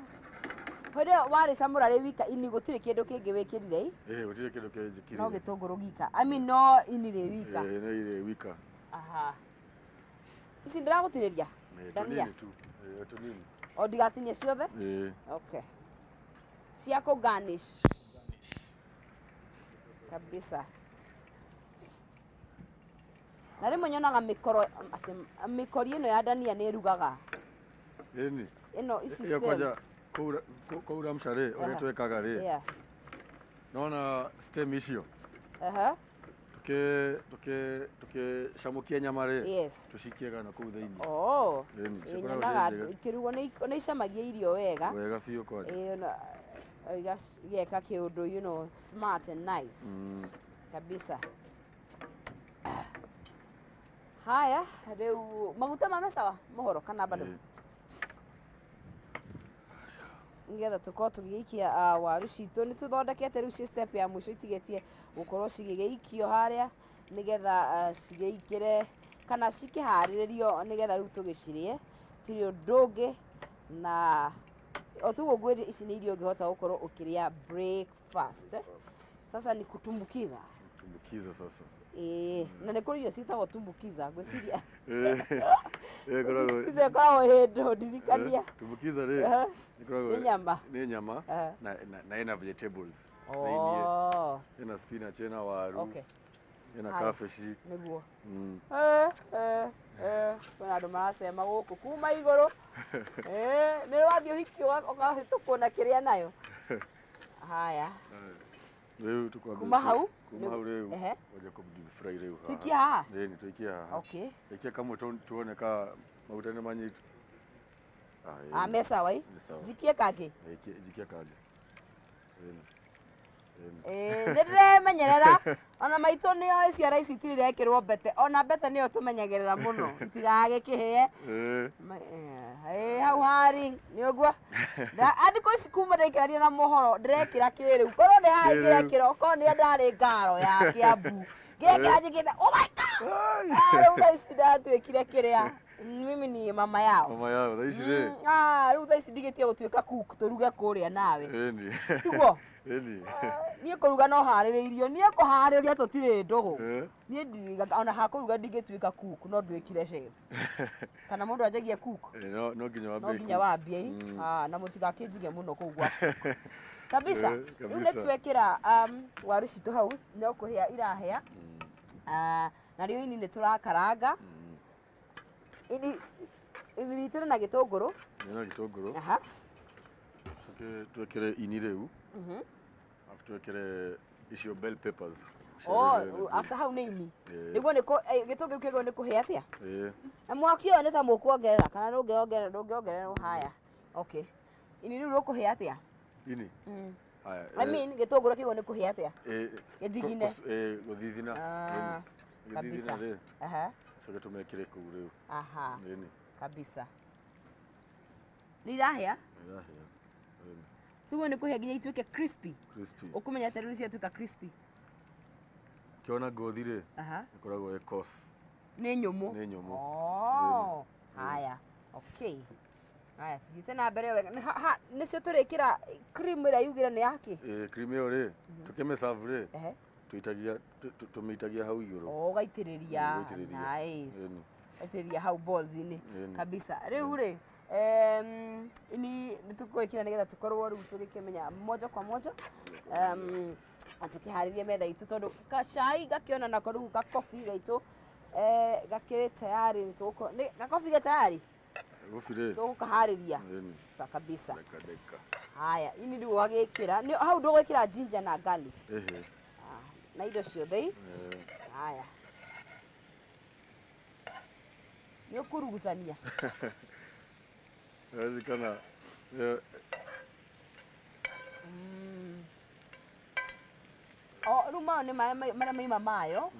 Hĩndĩ ĩyo warĩcamũra rĩ wika ini gũtirĩ kĩndũ kĩngĩ wĩkĩrire ĩ? Gũtirĩ kĩndũ kĩngĩ njĩkĩrire. No gĩtũngũrũ gika. I mean no ini rĩ wika. No irĩ wika. Aha. Ici ndĩragũtinĩria? Ndania. Tũnini tu. Tũnini. O ndigatinie ciothe? Okay. Cia kũ garnish. Kabisa. Na rĩmwe nyonaga mĩkoro atĩ mĩkori ĩno ya ndania nĩ ĩrugaga. Ĩni. Ĩno ici Ĩyo stems. kwanja kũu Ramsha rĩ, ũrĩa twĩkaga rĩ. Nona stem icio. Tũkĩcamũkia nyama rĩ. Tũcikie gana kũu thĩinĩ. Oh. Ĩni, Ĩ, cikoragwo nyonaga ciĩ njega. ikĩrugwo nĩ icamagia irio wega. Wega biũ kwanja. Ĩ, ona, igeka kĩũndũ, you know, smart and nice. Kabisa. Haya, rĩu maguta mame sawa mũhoro kana bado? Nĩgetha tũkorwo tũgĩgĩikia waru citũ. Nĩ tũthondekete rĩu ci step ya mũico itigĩtie gũkorwo cigĩgĩikio harĩa. Nĩgetha cigĩingĩre kana cikĩharĩrĩrio nĩgetha rĩu tũgĩcirĩe, tirĩ ũndũ ũngĩ. Na o tuguo ngwĩrire, ici nĩ irio ũngĩhota gũkorwo ũkĩrĩa breakfast. Sasa ni kutumbukiza. Tumbukiza sasa. Ĩĩ, na nĩ kũrĩ irio ciĩtagwo tumbukiza, ngwĩciria. Ĩkoragwo Tumbukiza ĩkoragwo hĩndũ ndirikania. Tumbukiza rĩ, ĩkoragwo Nĩ nyama. Nĩ nyama na ĩna vegetables thĩiniĩ. Ĩna spinach, ĩna waru, ĩna cabbage. Nĩguo. Kwĩna andũ maracema gũkũ kuma igũrũ. Nĩ wathiĩ ũhiki ũkahĩtũkwo na kĩrĩa nayo. Haya. Rĩu tũkwambia Kuma hau? Kuma hau rĩu wanjia kũ deep fry rĩu haha. Tuikie haha? Ĩni, tuikie haha. Ikia kamwe tuone ka maguta nĩ manyitu. Ah, me sawa ĩ? Nĩ sawa. Njikie kangĩ? Jikia kangĩ. Ĩni. Ĩni. Ĩĩ, nĩ ndĩremenyerera. Ona maitũ nĩoĩ ciara ici itirĩ irekĩrwo mbete. Ona mbete nĩyo tũmenyagĩrĩra mũno. Itigagĩkĩhĩe. Hau hari nĩ ũguo. Thikũ ici kuma ndaikararia na mohoro ndĩrekĩra kĩrĩu. Korwo nĩ haha Kĩrĩu. ingĩrekĩra, okorwo nĩ ndarĩ ngaro ya Kiambu. Ngĩrekĩra njĩkĩte, oh my God! Rĩu thaa ici ndatuĩkire kĩrĩa. Mimi ni mama yao. Mama yao, thaa ici rĩ. Rĩu thaa ici ndigĩtie gũtuĩka cook tũruge kũrĩa nawe. Ĩni. Tiguo? Ĩni. Niĩ kũruga no harĩrĩirio. Niĩ kũharĩria tũtirĩ ndũgũ. Niĩ ona ha kũruga ndingĩtuĩka cook, no nduĩkire chef. Kana mũndũ anjagie cook? No nginya wambie No nginya cook. wambie. Na mũtigakĩnjige mũno kũu gwa cook. Kabisa. Rĩu nĩ Kabisa. twekĩra, waru citũ hau, no kũhĩa irahĩa. Na rĩu ini nĩ tũrakaranga. Ini ritũ na gĩtũngũrũ. Nĩ na gĩtũngũrũ. Twĩkĩre ini rĩu. Alafu twĩkĩre icio bell peppers. Oh, Ciarĩ after hau nĩ ini. Ĩĩ. Nĩguo nĩ gĩtũngũrũ kĩguo nĩ kũhĩa atĩa? Ĩĩ. Na mwaki ũyũ nĩ ta mũkuongerera kana ndũngĩongerera, ndũngĩongererwo haya. Okay. Ini rĩu rũkũhĩa atĩa? Ini? Haya, I mean, gĩtũngũrũ kĩguo nĩ kũhĩa atĩa? Gĩthigine. Gũthithina. Gĩthithina Kabisa. rĩ. Coke tũmekĩre kũu rĩu. Ĩni. Kabisa. Nĩ irahĩa? Irahĩa. Ĩni. Ciguo nĩ kũhĩa nginya ituĩke crispy. Crispy. Ũkũmenya atĩ rĩu ciatuĩka crispy. Ũkĩona ngothi rĩ, ĩkoragwo ĩ coarse. Nĩ nyũmũ. Nĩ nyũmũ. Oh, haya. Okay. Haya, tũthiĩte na mbere wega. Nĩcio tũrĩkĩra cream ĩrĩa yugire nĩ yake? Cream ĩyo rĩ, tũkĩmĩserve rĩ, tũmĩitagia hau igũrũ. Oh, ũgaitĩrĩria. Ũgaitĩrĩria. Nice. Ĩni. Ũgaitĩrĩria hau balls-inĩ. Ĩni. Kabisa. Rĩu rĩ, ini nĩ tũgwĩkĩra nĩgetha tũkorwo rĩu tũgĩkĩmenya moja kwa moja. Na tũkĩharĩrie metha itũ tondũ gacai gakĩona nako rĩu gakobi gaitũ, gakĩrĩ tayari, nĩ tũgũkorwo, nĩ gakobi ge tayari? Gobi rĩ. Tũgũkaharĩria. Ĩni. Sa kabisa. Deka, deka. Haya, ini rĩu wagĩkĩra. Nĩ hau ndũgwĩkĩra ginger na garlic. Ehe. Na indo ciothe. Haya. Nĩ ũkũrugucania. Ririkana, O, rĩu maya nĩ maĩ marĩa maima mayo.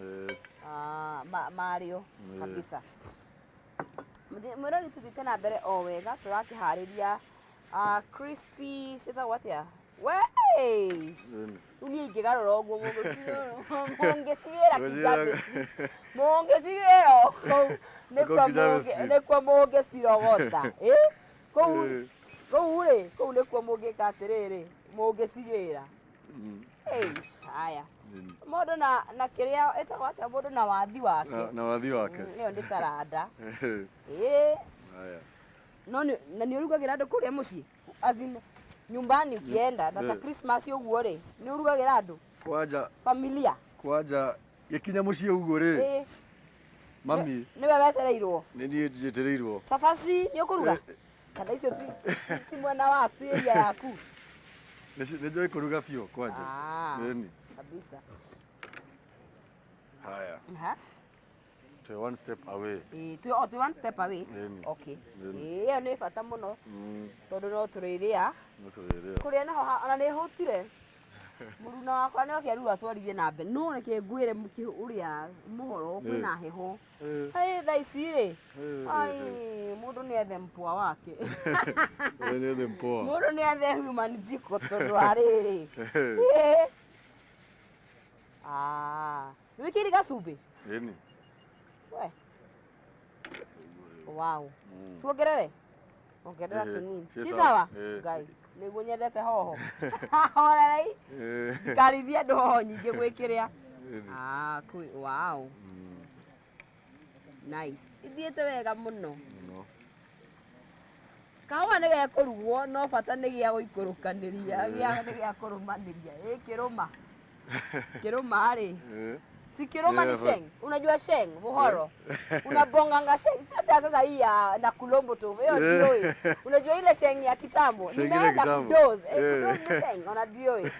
Marĩo kabisa. Mwĩrori tũthiĩte na mbere o wega, tũrakĩharĩria, crispy ciĩtagwo atĩa? We! Rĩu niĩ ingĩgarũra ũguo, mũngĩcigĩra Kijabe Street. Mũngĩcigĩra o kũu, Kũu Kijabe Street. nĩkuo mũngĩcirogota. Kũu rĩ, kũu nĩkuo mũngĩka atĩrĩrĩ, mũngĩcigĩra. Eish, haya. Mũndũ na kĩrĩa ĩtagwo atĩa, mũndũ na wathi wake. Na wathi wake. Ĩyo nĩ taranda. Haya. No na nĩ ũrugagĩra andũ kũrĩa mũciĩ? As in, nyumbani ukienda, na ta Christmas ũguo rĩ, nĩ ũrugagĩra andũ? Kwanja. Familia. Kwanja, gĩkinya mũciĩ ũguo rĩ. Mami. Nĩwe wetereirwo? Nĩ niĩ njetereirwo. Cabaci nĩ ũkũruga? Kana icio ti mwena waku, area yaku? Nĩ njũĩ kũruga biũ kwanja. Ĩni. Kabisa. Haya. Twĩ one step away. Ĩĩ, o, twĩ one step away. Ĩni. Okay. Ĩni. Ĩĩ, ĩyo nĩ bata mũno. Tondũ no tũrĩrĩa. No tũrĩrĩa. Kũrĩa naho ona nĩ hũtire. Mũruna wakwa nĩ oke rĩu atwarithie na mbere. No reke ngwĩre ũrĩa mũhoro kwĩna heho. Hei, thaa ici rĩ. Ai, mũndũ nĩ ethe mpwa wake. Nĩ ethe mpwa. Mũndũ nĩ ethe human jiko tondũ wa rĩrĩ. Wĩkĩri gacumbĩ? Ĩni. We. Wow. Tuongerere? Ongerera tũnini. Ci Ci sawa. sawa? Eh. Ngai, nĩguo nyendete hoho. Horerai. Ndikarithie andũ hoho nyingĩ gwĩkĩrĩa. Ah, kũ, wow. Nice. Ithiĩte wega mũno. Mũno. Kahũa nĩ gekũrugwo no bata nĩ gĩa gũikũrũkanĩria, gĩa nĩ gĩa kũrũmanĩria. Ĩ kĩrũma. Kĩrũma rĩ. Si kiroma ni sheng. Unajua sheng, muhoro. Unabonganga sheng. Sio cha sasa hii ya na kulombo tu. Hiyo ndio hii. Unajua ile sheng ya kitambo. Sheng ile Nimeenda kitambo. kudoze. Eh, kudoze ni sheng, unajua hiyo.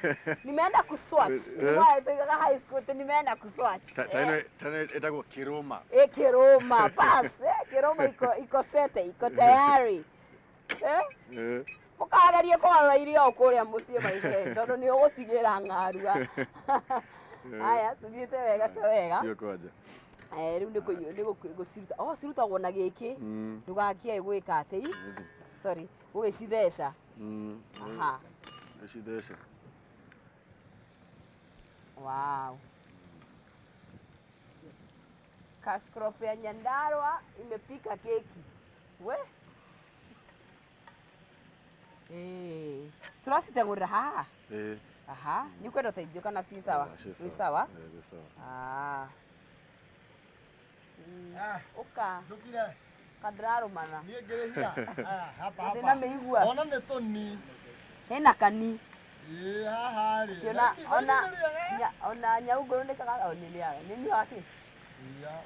Nimeenda kuswatch. Nilikuwa high school tu nimeenda kuswatch. Tano tano ĩtagwo kĩrũma. Eh, kiroma bas. Eh, kiroma iko sete, iko tayari. Eh? Mũkagerie kũgarũra irio o kũrĩa mũciĩ my friend, tondũ nĩ ũgũcigĩra ng'arua. Haya, tũthiĩte wega ta wega. Sio kwanja. Eh, rĩu nĩ nĩ gũciruta. Oh, cirutagwo na gĩkĩ. Ndũgakĩae gwĩka atĩ. Sorry, gũgĩcitheca. Aha. Gũcitheca. Wow. Cash crop ya Nyandarua imepika keki. We. Eh, tũraciteng'ũrĩra haha. Eh. Aha, nĩ ũkwenda ũteithio kana ci sawa? Ah, ci Wĩ sawa? Eh, ci sawa. Ah. Ũka. Ndũkire. Kandirarũmana. Niĩ ngĩrĩhia. Aya, hapa Ndĩ hapa. na mĩigua. Ona nĩ tũni. Hena kani. Ĩĩ haha rĩ. Kĩona ona ona nyaungũrũ nĩ kaga o nĩ rĩaga. Nĩ nyuaga kĩ?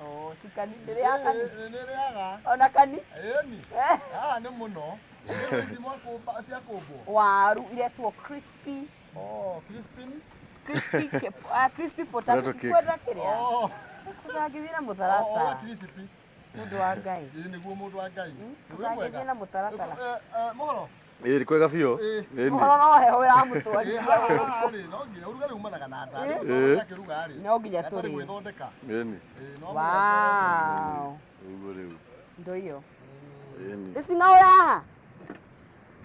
Oh, ti kani ndĩrĩaga kani. Nĩ rĩaga. Ona kani. Ĩni. Haha nĩ mũno. Ici mwakũmba ciakũmbwo. Waru iretwo crispy. Oh, crispy. Crispy crispy potato. Potato cakes. Kwenda kĩrĩa. Oh. Tũtangĩthiĩ na mũtaratara. Oh, crispy. Mũndũ wa Ngai. Ĩĩ nĩguo mũndũ wa Ngai. Tũtangĩthiĩ na mũtaratara. Mũhoro. Ĩĩ kwega biũ. Ĩni. Mũhoro no heho ĩramũtwarithia. Haha rĩ, no nginya ũrugarĩ umanaga na nda. Ĩĩ. Akĩruga rĩ. No nginya Hatarĩ tũrĩe. gwĩthondeka. Ĩni. Ĩĩ no Wow. Ũguo rĩu. Ndo hiyo. Ĩni. Ĩcing'aũra haha.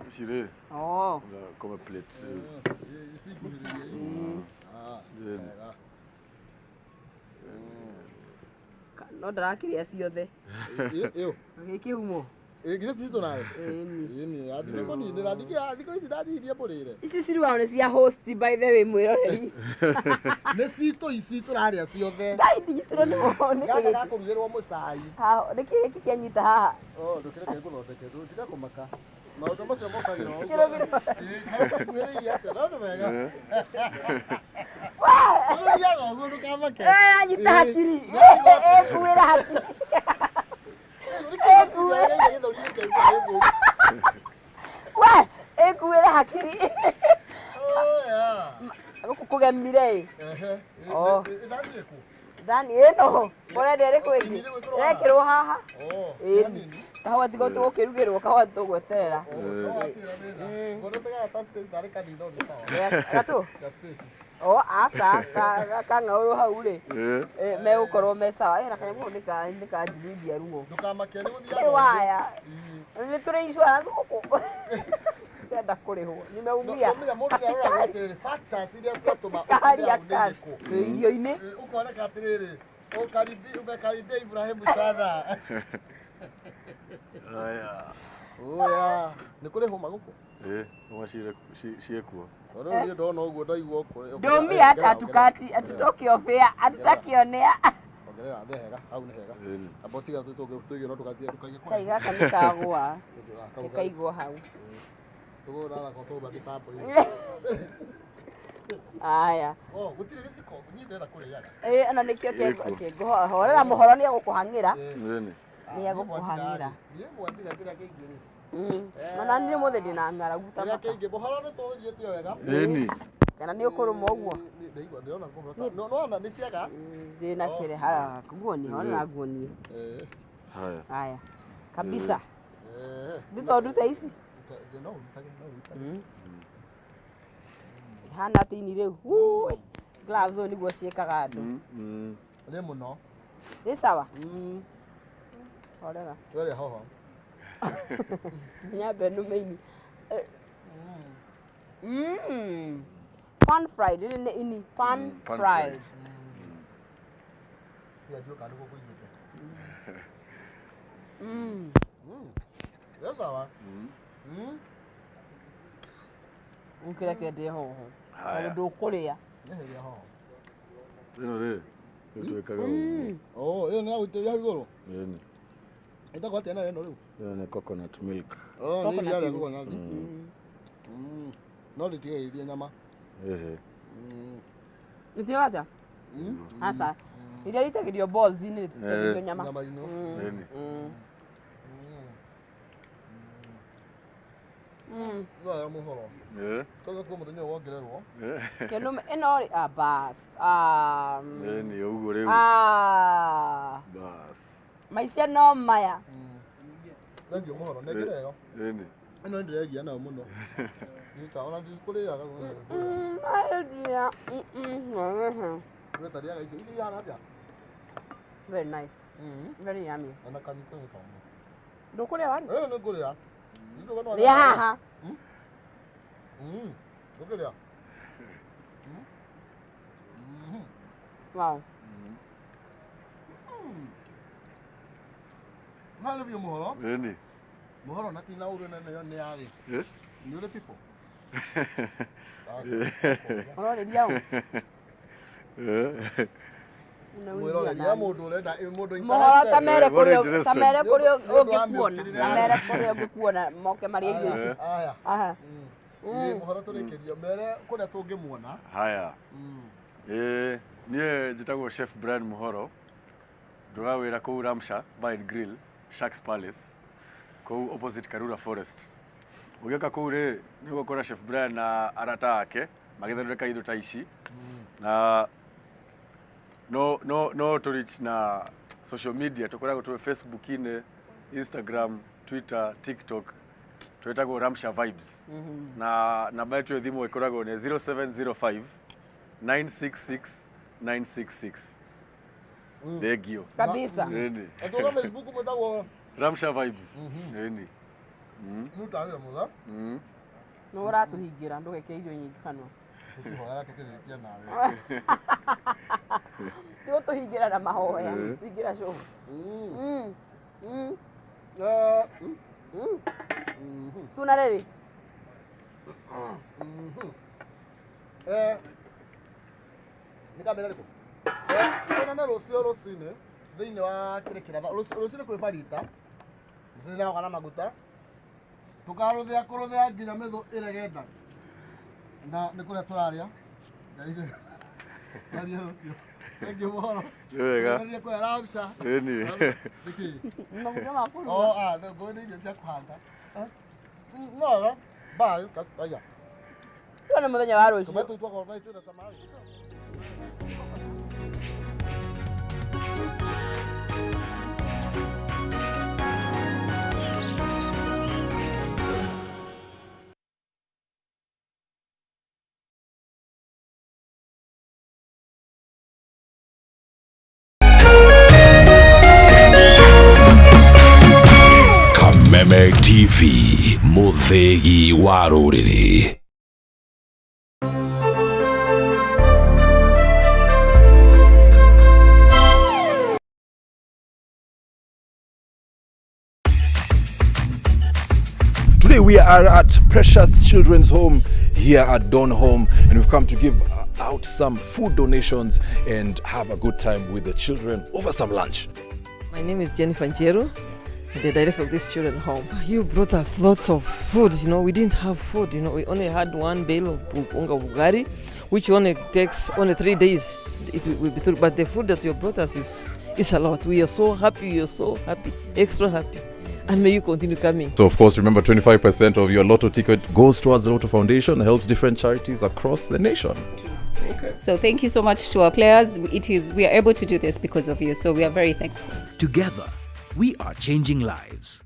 Ici rĩ. Oh. Koma plate. Ici nguhĩrĩrie. Ah, wega. No ndarakĩrĩa ciothe. Ĩyo. Gĩkĩhumo. Ĩ githĩ ti citũ nawe? Ĩni. Ĩni, athire kũninĩra thikũ ici ndanyihirie mũrĩre. Ici cirugagwo nĩ cia host by the way mwĩroreri. Nĩ citũ ici tũrarĩa ciothe. Ngai ndinyitĩrwo nĩ mũhoro nĩkĩ Gaka gĩkĩ? gakũrugĩrwo mũcai. Haha, nĩkĩ gĩkĩ kĩanyita haha? Oh, ndũkĩreke ngũthondeke, ndũtiga kũmaka. Maũndũ macio mokagĩra o ũguo. Kĩrũgĩro. Ĩ, kaũkuhĩrĩirie atĩa? No nĩ wega. Ũthiaga ũguo ndũkamake. Eh, anyita hakiri. Ĩkuĩra hakiri. We, ĩkuĩra hakiri. Gũkũ kũgemire ĩ. Oh. Thani ĩno, ũrenda ĩrĩkũ ĩngĩ? Ĩrekĩrwo haha. Ĩni. Kahũa tigo tũgũkĩrugĩrwo, kahũa tũgweterera. Yes, gatũ? O, aca, kang'aũrwo hau rĩ. Megũkorwo me sawa. Na kanyamũ kau nĩ kanjiguithia ruo. Nĩ waya. Nĩ tũrĩ insurance gũkũ. Ndĩrenda kũrĩhwo. Nimeumia. Kari ya kazi. Twĩ irio-inĩ. Ukoneka atiriri umekaribia Ibrahimu sana. Aya. Oya, nĩ kũrĩ hũma gũkũ? Ĩĩ, hũma ciĩkuo. Tondũ rĩu niĩ ndona ũguo ndaigua Ndũmia hata hatukati, hatutoki off air, hatutakionea. Ongerera thĩ hega, hau nĩ hega. Ĩni. Amba ũtige tũige no ndũgatige ndũkaige kũraihu. Kai gaka nĩ kagũa. Gĩkaigwo hau. Tũgũrara ko tũma mĩtambo-inĩ. Aya. Oh, gũtirĩ gĩciko, niĩ ndĩrenda kũrĩaga. Ĩ, ona nĩkĩo Ĩkuo. kĩngũhorera mũhoro nĩ egũkũhang'ĩra. Ĩni. Nĩ egũkũhang'ĩra. Niĩ mwatiga kĩrĩa kĩingĩ rĩ. Ona niĩ ũmũthĩ ndĩna ng'aragu ta Kĩrĩa maka. kĩingĩ, mũhoro nĩ tũthiĩte wega. Ĩni. Kana nĩ ũkũrũma ũguo? Ndaigua ndĩrona ngũhota. No nona nĩ ciaga. Ndĩna kĩrĩ haha, nguonie, horera nguonie. Haya. Haya. Kabisa. Eh. Nĩ tondũ ta ici. No ũrutage, no ũrutage. Hana atĩ ini rĩu. Ui. Gloves ũyũ nĩguo ciĩkaga andũ. Nĩ mũno. Nĩ sawa? Horera. Twĩrĩ hoho. Nyambe nũme ini. Pan fried, rĩrĩ nĩ ini pan Pan fried. fried. Tiga ndiũĩ kana nĩguo ngũiguĩte. Ĩ sawa. Ũkĩreke ndĩe hoho. Haya. Tondũ ndũkũrĩa. Nyeheria hoho. Ĩno rĩ, rĩu twĩkaga ũguo. Oh, ĩyo nĩ ya gũitĩrĩria hau igũrũ. Ĩni. Ĩtagwo atĩa nayo ĩno rĩu? Ĩno nĩ coconut milk. Oh, nĩ iria rĩa Coconut coconut. No rĩtigagĩrĩria nyama. Ĩhĩ. Gĩtiga atĩa? Aca. Iria rĩitagĩrio balls-inĩ rĩtitagĩrio nyama. Nyama-inĩ. Ĩni. No ya mũhoro. Ĩ. Koguo kuo mũthenya ũyũ wongererwo. Kĩnũme ĩno rĩ, ah, bas. Ah, Ĩni ũguo rĩu. ah. Bas. Maica no maya. Thengiũ mũhoro, nengera ĩyo. Ĩni. Ĩno nĩ ndĩregia nayo mũno. Nita ona ndikũrĩaga. Idea. We tarĩaga icio. Icio ihana atĩa? Very nice. Very yummy. Ona kanitha nĩ kamwe. Ndũkũrĩa waru? Ĩyo nĩ ngũrĩa. Nĩ Rĩa haha. Ndũkĩrĩa. Wow. Nĩ biũ mũhoro. Ĩni. Mũhoro na tina ũrũ nene ĩyo nĩ yarĩ. Ĩ. Nĩ ũrĩ people. Ũrorĩria ũ? Ĩ. Mwĩroreri ya mũndũ ũrenda mũndũ Mũhoro ta mere Very kũrĩa interested. ta mere kũrĩa Nĩ ũndũ wa ũngĩkuona. mĩũkĩrĩre Ta ya mere kũrĩa ũngĩkuona moke marĩe irio ici. Aya. Aha. Ĩ mũhoro tũrĩkĩrio mere kũrĩa tũngĩmuona. Haya. Ĩ, niĩ njĩtagwo Chef Brian Muhoro. Ndugaga wĩra kũu Ramsha Bar and Grill, Sharks Palace, kũu opposite Karura Forest. Ũgĩũka kũu rĩ, nĩ ũgũkora Chef Brian na arata ake magĩthondeka indo ta ici. Na no tũ reach na social media, tũkoragwo twĩ Facebook-inĩ, Instagram, Twitter, TikTok, twĩtagwo Ramsha Vibes. Na namba yetu ya thimũ ĩkoragwo nĩ 0705 966 966. Thengio. Kabisa. Ĩni. Atuga Facebook mwĩtagwo Ramsha Vibes. Ĩni. Nĩ ũtarĩre mũtha. Nĩ ũratũhingĩra ndũgekĩre irio nyingĩ kanua. Tũkĩhoyaga tũkĩrĩkia nawe. Ti gũtũhingĩra na mahoya. Hingĩra show. Tuna rĩrĩ. Nĩ kamera ĩrĩkũ? Tuonane rũciũ rũcinĩ thĩinĩ wa kĩrĩ kĩratha rũcinĩ kwĩ barita. Rũcinĩ nĩagoka na maguta. Tũkarũthĩa kũrũthĩa nginya mĩthũ ĩrege nda. Na nĩ kũrĩa tũrarĩa. Ngai njega. Twarie rũciũ. Thengiũ mũhoro. Nĩ wega. Tũgerie kũrĩa Ramsha. Ĩni. Nĩkĩ? Maguta ma kũruga. Oh, ah, no, ngũĩ nĩ irio cia kũhanda. No wega. Bye. Aya. Tuone mũthenya wa rũciũ. Tũme tũtwakorwo na ithuĩ na cama. Kameme TV, Muthegi wa rũrĩrĩ. Today we are at Precious Children's Home here at Donholm, and we've come to give out some food donations and have a good time with the children over some lunch. My name is Jennifer Njeru, the director of this children's home. You brought us lots of food, you know. We didn't have food, you know. We only had one bale of unga bugari, which only takes only 3 days. It will be through. But the food that you brought us is a lot. We are so happy, we are so happy, extra happy. And may you continue coming. So of course, remember 25% of your lotto ticket goes towards the Lotto Foundation and helps different charities across the nation. Okay. So thank you so much to our players. We are able to do this because of you. So we are very thankful. Together, we are changing lives.